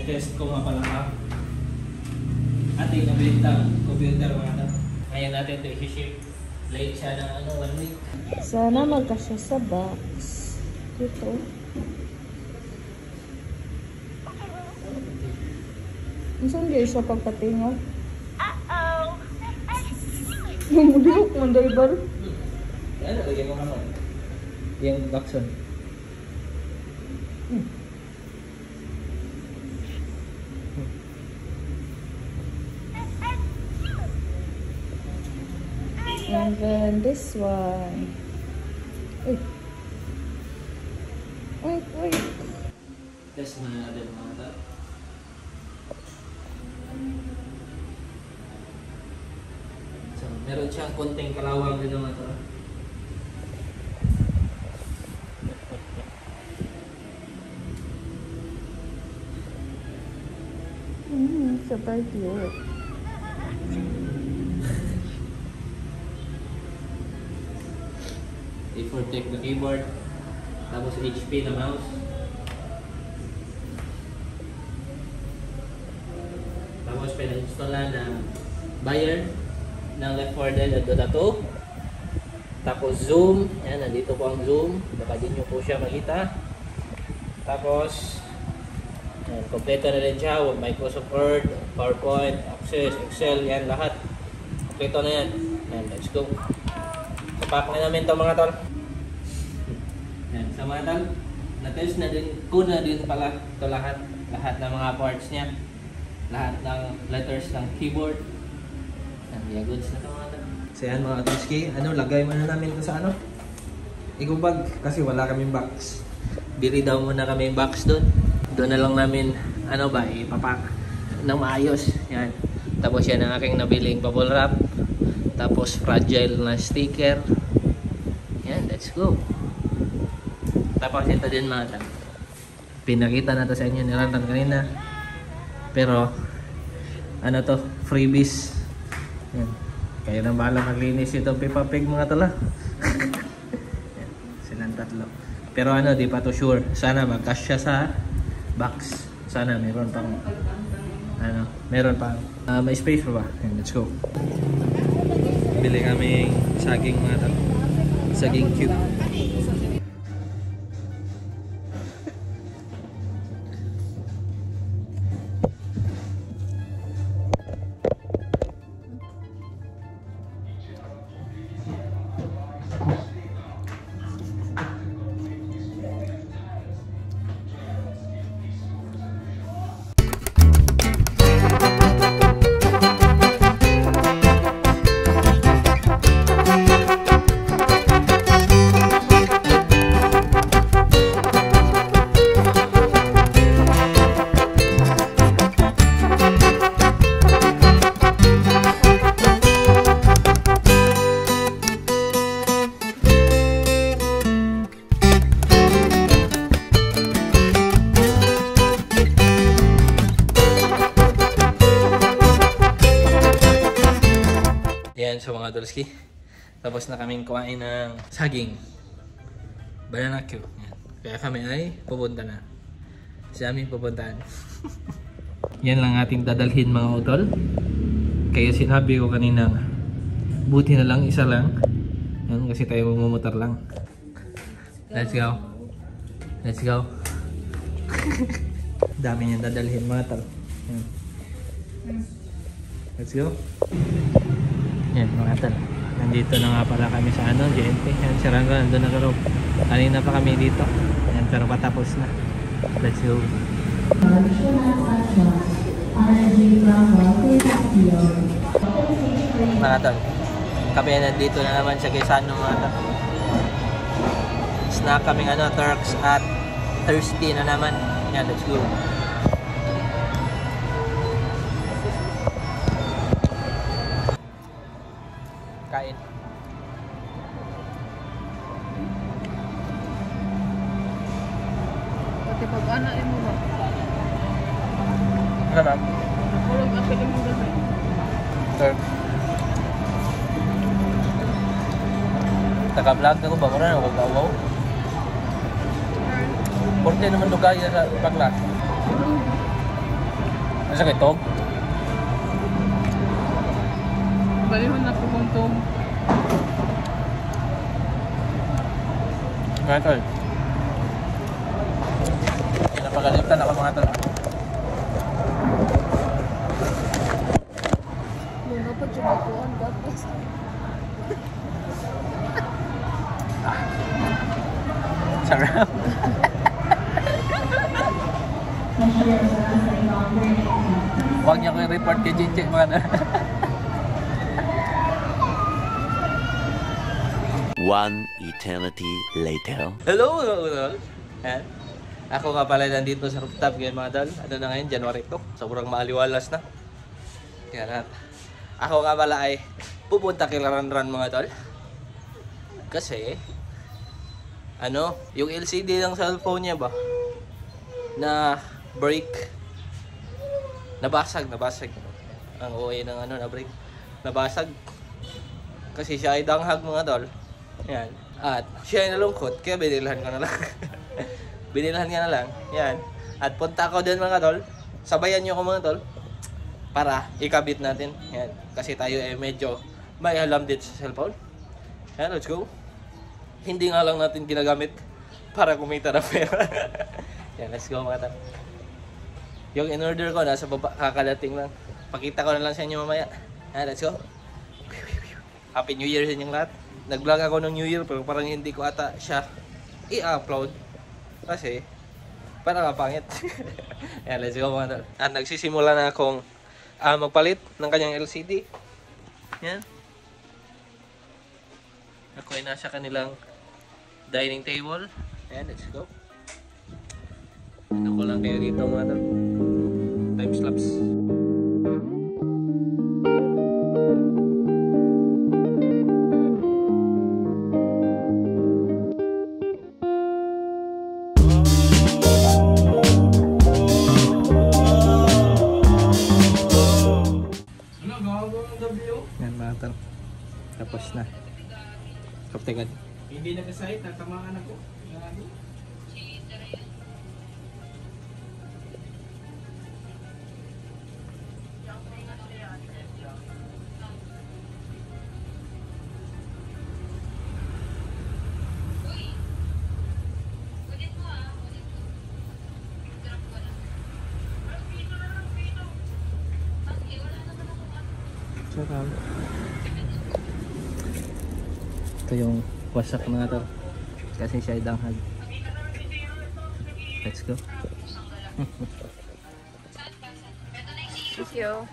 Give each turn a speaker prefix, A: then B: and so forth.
A: test ko nga pala ha. Ating nabintang computer mga ito. Ngayon natin ito i-ship. Late siya ng 1 week.
B: Sana magkasya sa box. Ito. Saan di siya pagpatingaw? Lumulok mo, driver.
A: Ano, lagyan mo naman. Yung boxon.
B: And then this one. Wait.
A: Test mo na natin mga ito. So, meron siyang konting kalawang din naman ito.
B: Super cute.
A: A4 tech na keyboard. Tapos HP na mouse. Tapos pina-install na Bayer ng Left 4 Dead at Dota 2. Tapos zoom. Yan, nandito po ang zoom. Baka din nyo po siya makita. Tapos yan, kompleto na rin siya. Microsoft Word, PowerPoint, Access, Excel, yan lahat. Kompleto na yan. Yan, let's go. Pack na namin ito mga tol. Yan, sa mga tol, na-test na din ko na din pala ito lahat ng mga parts niya. Lahat ng letters ng keyboard. Yan, yeah, goods na ito mga tol. So yan mga tolski, lagay muna namin ito sa bag kasi wala kaming box. Bili daw muna kami yung box doon. Doon na lang namin, ipapack ng maayos. Yan. Tapos yan ang aking nabiling bubble wrap. Tapos fragile na sticker. Yan, let's go. Tapos ito din mga tan. Pinakita na to sa inyo ni Rantan kanina. Pero freebies. Yan. Kaya nang bahala maglinis itong Peppa Pig mga tala. Yan, silang tatlo. Pero di pa to sure. Sana magkasya sa box. Sana meron pang meron pang may space pa ba? Yan, let's go. Bili kami saging mga tao. Saging cube. So mga dolski, tapos na kaming kumain ng saging banana cue. Kaya kami ay pupunta na sa aming pupuntahan. Yan lang ating dadalhin mga utol. Kaya sinabi ko kanina, buti na lang isa lang. Yan, kasi tayo mumumotor lang. Let's go. Let's go. Dami niyang dadalhin mga tol. Let's go. Yan mga tol. Nandito na nga pala kami sa GNT. Yan, si Rango nandun na karoon. Kanina pa kami dito. Yan, pero patapos na. Let's go. Mga tol, kami nandito na naman sa Quezano mga tol. Snack kaming Turks at thirsty na naman. Yan, let's go. Kain.
B: Pati pag-anak mo ba?
A: Ano ma'am?
B: Kulog ang piling mo ba?
A: Sir. Taga-vlog na ko ba? Muna na huwag kawaw. Porte naman to kaya sa paglas. Masakit to?
C: Balihon na pupuntong.
A: Mga tol. Napagalitan ako mga tol.
B: Muna pa siya po ang dapat.
A: Sarap. Huwag niya ko i-report kay Jinjik mga tol.
D: One eternity later.
A: Hello mga tol. Ayan. Ako nga pala nandito sa rooftop ngayon mga tol. Ano na ngayon? January 2. Sobrang maaliwalas na. Kaya ako nga pala ay pupunta kay Ranran mga tol. Kasi ano, yung LCD ng cellphone niya ba na break, nabasag. Ang OA ng ano na break, nabasag. Kasi siya ay danghag mga tol. Yan. At siya ay nalungkot, kaya binilhan ko na lang. Binilhan nga na lang. Yan. At punta ko din mga tol. Sabayan nyo ko mga tol. Para ikabit natin. Yan. Kasi tayo ay medyo may alam din sa cellphone. Yan, let's go. Hindi nga lang natin ginagamit para kumita na pera. Yan, let's go mga tol. Yung in-order ko, nasa baba, kakalating lang. Pakita ko na lang sa inyo mamaya. Yan, let's go. Happy New Year sa inyong lahat. Nag-vlog ako ng New Year pero parang hindi ko ata siya i-upload. Kasi parang kapangit. Yan, let's go mga tol. At nagsisimula na akong magpalit ng kanyang LCD. Yan. Ako ay nasa kanilang dining table. Yan, let's go. Ano ko lang kayo dito mga tol. Time lapse. Yan mga tol. Tapos na. Kaptegan.
C: Hindi nag-site, natamaan ako.
A: Sarap. Ito yung wasak mga tol. Kasi siya ay danghag. Let's go.
B: Thank you.